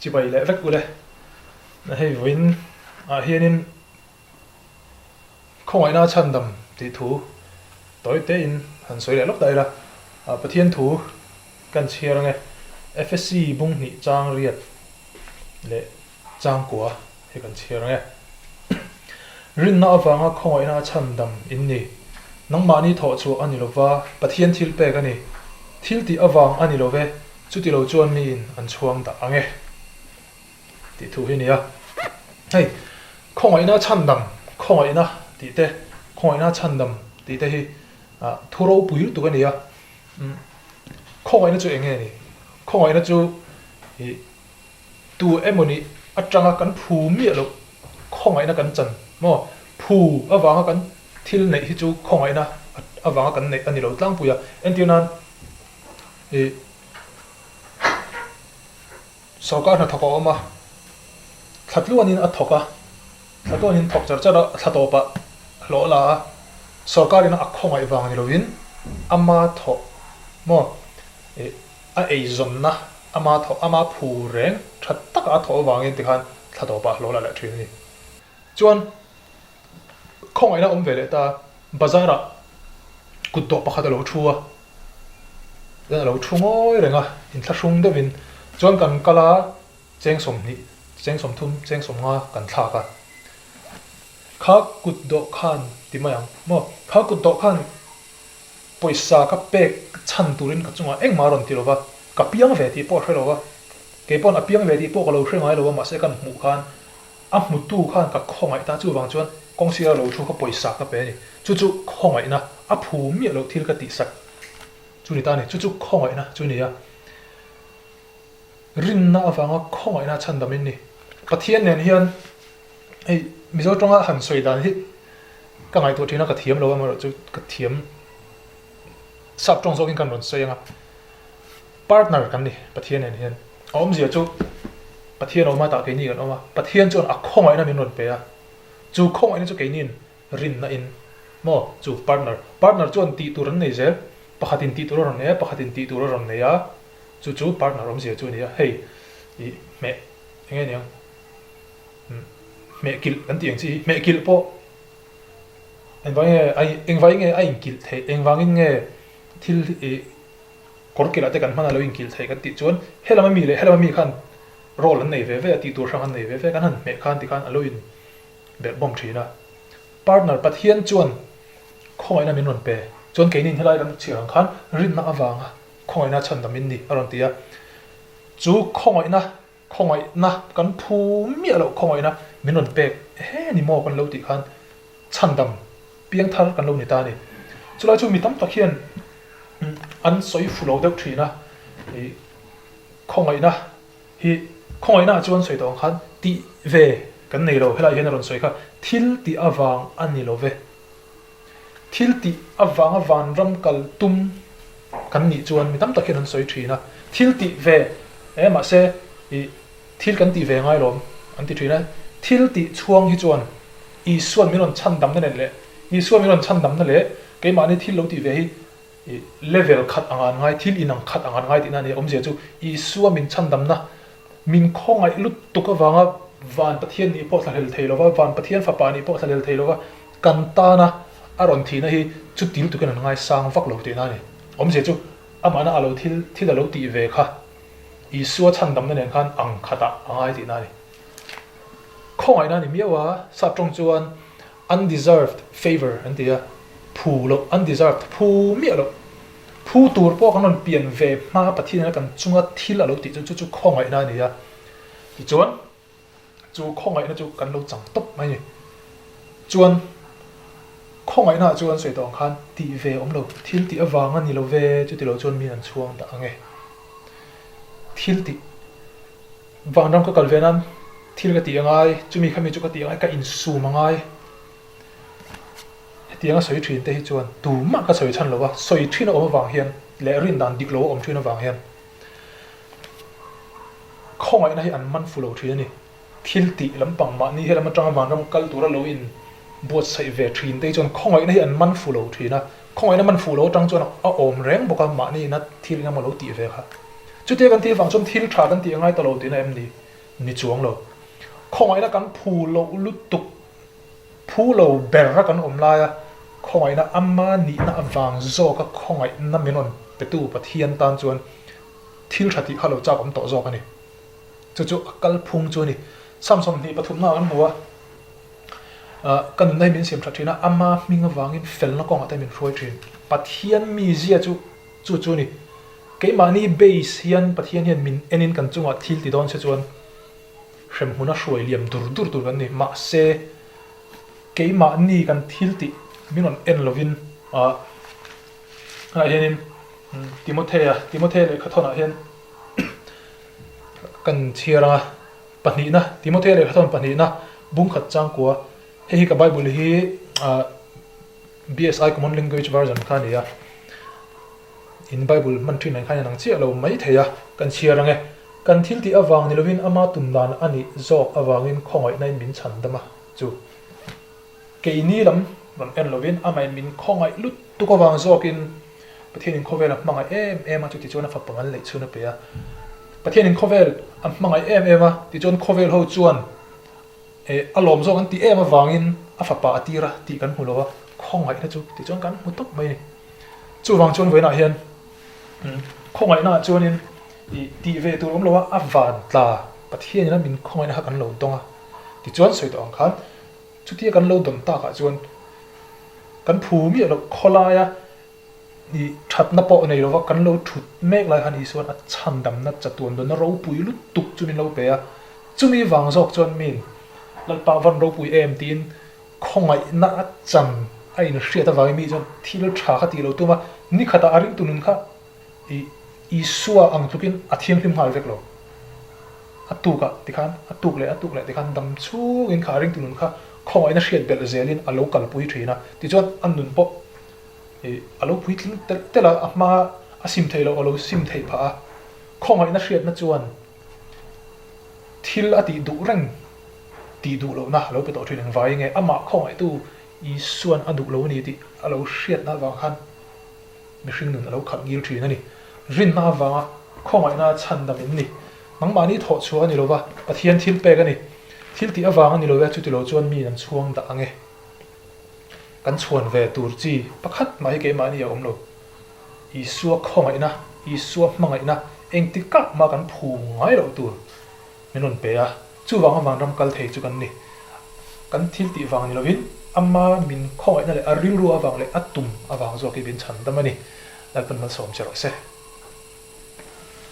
Chibai leh vek ule. Hei vawiin ah hianin khawngaihna chhandam tih thu tawi tein han sawi leh lawk ta ila. Pathian thu kan chhiar ange. Efesi bung hnih chang riat leh changkua hi kan chhiar ange. Rinna avanga khawngaihna chhandam in ni. Nangmahni thawh chhuah a ni lova, Pathian thil pek a ni. Thil tih avang a ni lo ve, chuti lo chuan miin an chhuang dah ange. Tih thu hi a ni a. Hei, khawngaihna chhandam, khawngaihna tih te, khawngaihna chhandam tih te hi thu ropui lutuk a ni a. Khawngaihna chu eng nge ni? Khawngaihna chu ih Tu emawni atanga kan phu miah loh khawngaihna kan chan maw? Phu avanga kan thil neih hi chu khawngaihna avanga kan neih a ni lo tlangpui a. Entir nan ih sorkar hnathawk a awm a, thla tluanin a thawk a, thla tluanin thawk char char a, thla tawpah hlawh la a, sorkarin a khawngaih vang ni lovin ama thawh maw ih A eizawnna ama thawh ama phu reng tha taka a thawh avangin tikhan thla tawpah hlawh la leh thin a ni. Chuan khawngaihna awm ve leh ta, bazar ah kut dawh pakhat a lo thu a, chuan a lo thu ngawi reng a, inthlahrung deuhin chuan kan kal a, cheng 20, cheng 30, cheng 50 kan thlak a. Kha kut dawh khan ti mai ang maw? Kha kut dawh khan Pawisa ka pek chhan turin ka chungah engmah a rawn ti lo va, ka piang ve tih pawh a hre lo va, kei pawn a piang ve tih pawh ka lo hre ngai lo va, mahse kan hmuh khan a hmutu khan ka khawngaih ta, chuvang chuan kawngsira lo thu kha pawisa ka pe a ni, chu chu khawngaihna a phu miah loh thil ka tihsak chu ni ta a ni, chu chu khawngaihna chu ni a, rinna avanga khawngaihna chhan dam in ni. Pathian nen hian hei Mizo tawnga han sawi dan hi ka ngaihtuah thin a, ka thiam lo a, amaherawhchu ka thiam sap tawng zawkin kan rawn sawi ang a, partner kan ni Pathian nen hian a awmzia chu Pathian a awm a tah keini kan awm a, Pathian chuan a khawngaihna min rawn pe a, chu khawngaihna chu keiniin rinna in maw chu partner, partner chuan tih tur an nei zel, pakhatin tih tur a rawn nei a, pakhatin tih tur a rawn nei a, chu chu partner awmzia chu a ni a, hei ih hmeh eng nge niang. Hmeh kilh kan tih ang chi hi hmeh kilh pawh engvang nge a engvangin nge a inkilh theih engvangin nge thil ih kawr kilh ah te kan hman a lo inkilh theih kan tih chuan helam ami leh helam ami khan role an nei ve ve a tih tur hrang an nei ve ve kan han hmeh khan tikhan a lo in belh bawm thin a partner Pathian chuan khawngaihna min rawn pe chuan keini helai kan chhiar ang khan rinna avanga khawngaihna chhandam in ni a rawn ti a chu khawngaihna Khawngaihna kan phu miah loh khawngaihna min rawn pek he ni maw kan lo tih khan chhandam piang thar kan lo ni ta a ni. Chulai chu mi tam tak hian an sawi fu lo deuh thin a, ih khawngaihna hi khawngaihna ah chuan sawi tawh ang khan tih ve kan nei lo helai hian a rawn sawi kha thil tih avang a ni lo ve. Thil tih avanga vanram kal tum kan nih chuan mi tam tak hian an sawi thin a, thil tih ve e mahse ih thil kan tih ve ngai lawm an ti thin a, thil tih chhuang hi chuan Isua'n min rawn chhan damna nen leh Isua min rawn chhan damna leh keimahni thil lo tih ve hi ih level khat anga an ngai, thil inang khat anga an ngai tihna a ni a, awmzia chu Isua min chhan damna Min khawngaih lutuk avanga Van Pathian nih pawh thlahlel thei lova, Van Pathian Fapa nih pawh thlahlel thei lova kan tana a rawn thihna hi chu til tukin an ngaisang vak lo tihna a ni. Awmzia chu amahna a lo thil thil a lo tih ve kha Isua chhandamna nen khan ang khatah a ngai tihna a ni. Khawngaihna a ni miau a, sap tawng chuan undeserved favour an ti a, phu loh, undeserved, phu miah loh. Phu tur pawh kan rawn pian ve hma Pathian ina kan chunga thil a lo tih chu chu chu khawngaihna a ni a, tichuan chu khawngaihna chu kan lo chang tawp mai a ni. Chuan khawngaihna ah chuan sawi tawh ang khan tih ve awm lo, thil tih avang a ni lo ve, chuti lo chuan min an chhuang dah ang e. Thil tih vanram ka kal ve nan thil ka tih angai, chumi khami chu ka tih angai, ka insum angai. Hetianga sawi thin te hi chuan tumah ka sawi chhan lo a, sawi thin a awm avang hian leh rin dan dik lo a awm thin avang hian khawngaihna hi an man fu lo thin a ni. Thil tih lampang mahni helam atanga vanram kal tura lo in buatsaih ve thin te hi chuan khawngaihna hi an man fu lo thin a, khawngaihna man fu lo atang chuan a awm reng bawk a mahni ina thil engemaw lo tih ve kha. Chutia kan tih avang chuan thil tha kan tih a ngai ta lo tihna em ni? Ni chuang lo. Khawngaihna kan phu loh lutuk, phu lo ber a kan awm laia khawngaihna ama nihna avang zawka khawngaihna min rawn petu Pathian tan chuan thil tha tih kha lo chak awm tawh zawk a ni. Chu chu a kalphung chu a ni. Sam 20 pathumna kan hmu a, ka nunna hi min siam that thin a, ama hming avangin felna kawngah te min hruai thin. Pathian mizia chu chu chu a ni. Keimahni base hian Pathian hian min enin kan chungah thil ti dawn se chuan hremhmuna hruai liam dur dur tur kan ni. Mahse, keimahni kan thil tih min rawn en lovin ah hianin Timothea, Timothea lehkhathawnah hian kan chhiar anga pahnihna, Timothea lehkhathawn pahnihna bungkhat changkua, hei hi ka Bible hi ah BSI Common Language Version kha a ni a, in Bible hman thin ang khan in ang chiah lo mai thei a, kan chhiar ang e. Kan thil tih avang ni lovin ama tum dan a nih zawk avangin khawngaihna in min chhan dam a chu. Keini lam rawn en lovin amahin min khawngaih lutuk avang zawkin Pathianin khawvel a hmangaih em em a, chutichuan a fapa mal neih chhun a pe a. Pathianin khawvel a hmangaih em em a, tichuan khawvel ho chuan Eh, a lawm zawk an ti em avangin a fapa a tir a tih kan hmu lo a, khawngaihna chu tichuan kan hmu tawp mai a ni. Chuvang chuan vawiinah hian khawngaihnaah chuanin ih tih ve tur awm lo a, a van tla Pathianin a min khawngaihna kha kan lo dawng a, tichuan sawi tawh ang khan chutia kan lo dawn takah chuan kan phu miah loh khawlaia I thatna pawh nei lova kan lo thut mek lai khan Isuan a chhandamna chatuan dawnna ropui lutuk chu min lo pe a, chumi vang zawk chuan min Lalpa van ropui em tiin khawngaihna a chan a inhriat avangin mi chuan thil tha kha tih lo tum a, nikhatah a ringtu nun kha i Isua ang tlukin a thianghlim nghal vek lo. A tukah tikhan a tuk leh a tuk leh tikhan dam chhungin kha a ringtu nun kha khawngaihna hriat belh zelin a lo kalpui thin a, tichuan a nun pawh Ih, a lo puitling telh telh a, a hma a sim theih loh a lo sim theih phah a. Khawngaihna hriatna chuan thil a tih duh reng tih duh lohna a lo pe tawh thin engvai nge amah khawngaihtu Isuan a duh lo a ni tih a lo hriatna avang khan mihring nun a lo khalh ngil thin a ni. Rinna avanga khawngaihna chhandam in ni. Nangmahni thawh chhuah a ni lova, Pathian thil pek a ni. Thil tih avang a ni lo e, chuti lo chuan mi an chhuang dah ang e. Kan chhuan ve tur chi pakhat mah hi keimahni a awm lo. Isua khawngaihna, Isua hmangaihna engti kah mah kan phu ngai loh tur min rawn pe a, chuvanga vanram kal thei chu kan ni. Kan thil tih vang ni lovin ama min khawngaihna leh a rilru avang leh a tum avang zawk hi min chhan dam a ni. Lalpan malsawm che rawh se.